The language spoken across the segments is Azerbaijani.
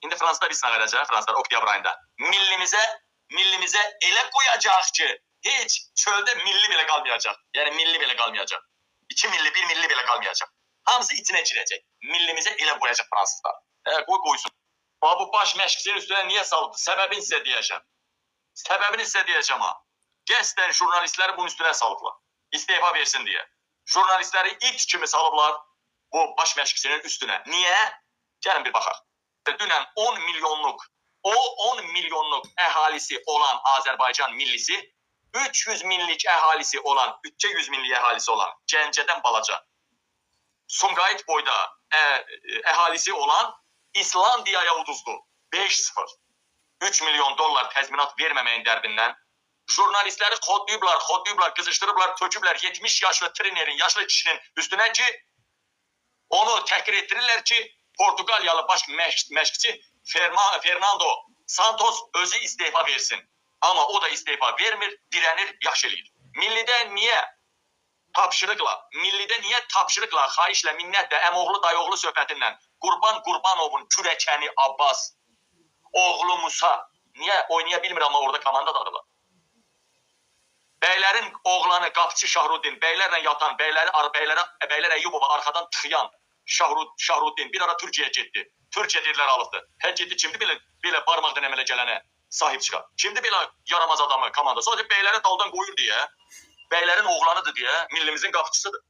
İndi fransızlar isna verəcək, fransızlar oktyabr ayında. Millimizə elə qoyacaq ki, heç çöldə milli belə qalmayacaq. Yəni milli belə qalmayacaq. 2 milli, 1 milli belə qalmayacaq. Hamısı içinə girəcək. Millimizə elə qoyacaq fransızlar. Qoy qoysun. Bax, bu baş məşqçinin üstünə niyə salıbdı? Səbəbini sizə deyəcəm. Səbəbini sizə deyəcəm ha. Qəsdən jurnalistləri bunun üstünə salıblar. İstefa versin deyə. Jurnalistləri it kimi salıblar bu baş məşqçinin üstünə. Niyə? Gəlin bir baxaq. Dünən 10 milyonluq, o 10 milyonluq əhalisi olan Azərbaycan millisi 300 minlik əhalisi olan, 300 minlik əhalisi olan Gəncədən balaca Sumqayıt boyda əhalisi olan İslandiyaya uduzdu. 5-0. 3 milyon dollar təzminat verməməyin dərdindən jurnalistləri xodlayıblar, qızışdırıblar, töküblər 70 yaşlı trenerin, yaşlı kişinin üstünə ki, onu təhqir etdirirlər ki, Portuqaliyalı baş məşqçi Fernando Santos özü istefa versin. Amma o da istefa vermir, dirənir, yaş eləyir. Millidə niyə tapşırıqla, xahişlə, minnətlə, əmoğlu, dayıoğlu söhbətinlə Qurban Qurbanovun kürəkəni Abbas, oğlu Musa niyə oynaya bilmir amma orada komandadadırlar? Bəylərin oğlanı qapçı Şahruddin, bəylərlə yatan, bəylər Əyyubova arxadan tıxıyan Şahruddin bir ara Türkiyəyə getdi. Türkiyə dedilər alıbdı. Hə getdi, kimdir belə barmaqdan əmələ gələnə sahib çıxar? Kimdir belə yaramaz adamı komanda? Sadəcə bəyləri daldan qoyur deyə, bəylərin oğlanıdır deyə millimizin qapçısıdır.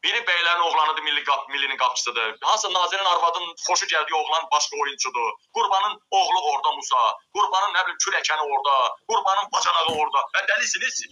Biri bəylərin oğlanıdır, millinin qapçısıdır. Hansı nazirin arvadın xoşu gəldiyi oğlan başqa oyuncudur. Qurbanın oğlu orada Musa, Qurbanın nə bilim kürəkəni orada, Qurbanın bacanağı orada. Dəlisiniz siz.